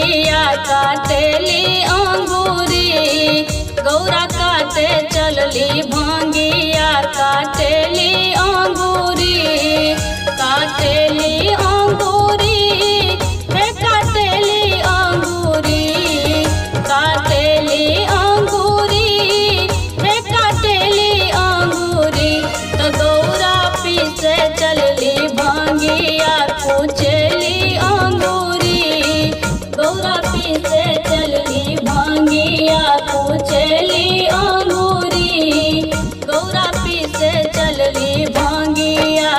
भांगिया काटेली अंगूरी, गौरा काटे चलली भांगिया काटेली अंगूरी, काटेली अंगूरी हे काटेली अंगूरी, काटेली अंगूरी हे काटेली अंगूरी। तो गौरा पीसे चलली भांगिया कुचली अंगूरी, गौरा पीसे चलली भांगिया कुचली अंगूरी, गौरा पीसे चलली भांगिया।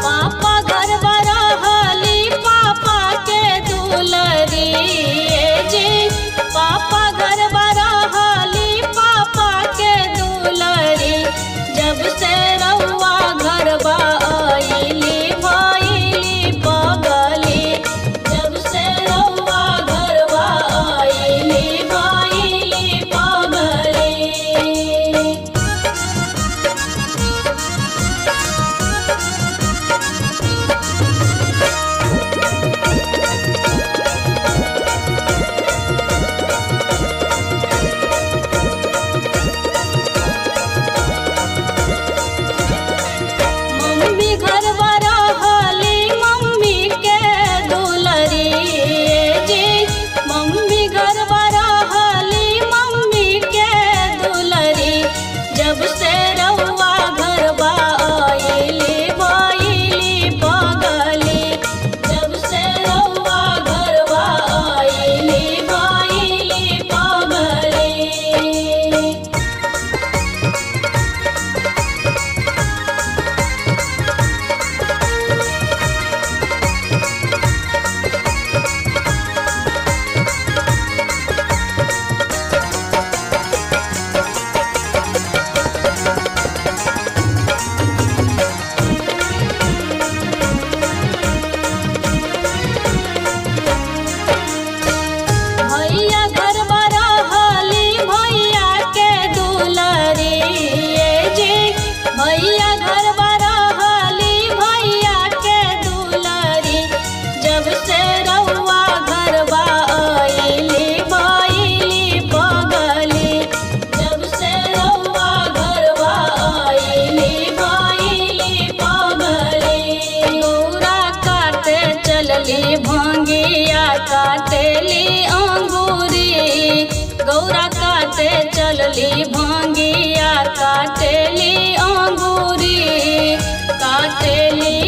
पापा घर रहली पापा के दुलरी ए जी, पापा घर रहली पापा के दुलरी। जब से रउआ घरबा आइली भइली पगली, जब से रउआ घरबा आइली भइली पगली। मम्मी घर रहली मम्मी के दुलरी ए जी, मम्मी घर रहली मम्मी के दुलरी। जब से रउआ घरबा आइली भइली पगली, जब से रउआ घरबा आइली भइली पगली। भैया घर रहली भैया के दुलरी ए जी, भैया घर रहली भैया के दुलरी। जब से रउआ घरबा आइली भइली पगली, जब से रउआ घरबा आइली भइली पगली। गौरा काटे चलली भांगिया काटेली अंगूरी, गौरा काटे चलली भांगिया काटेली अंगूरी, काटेली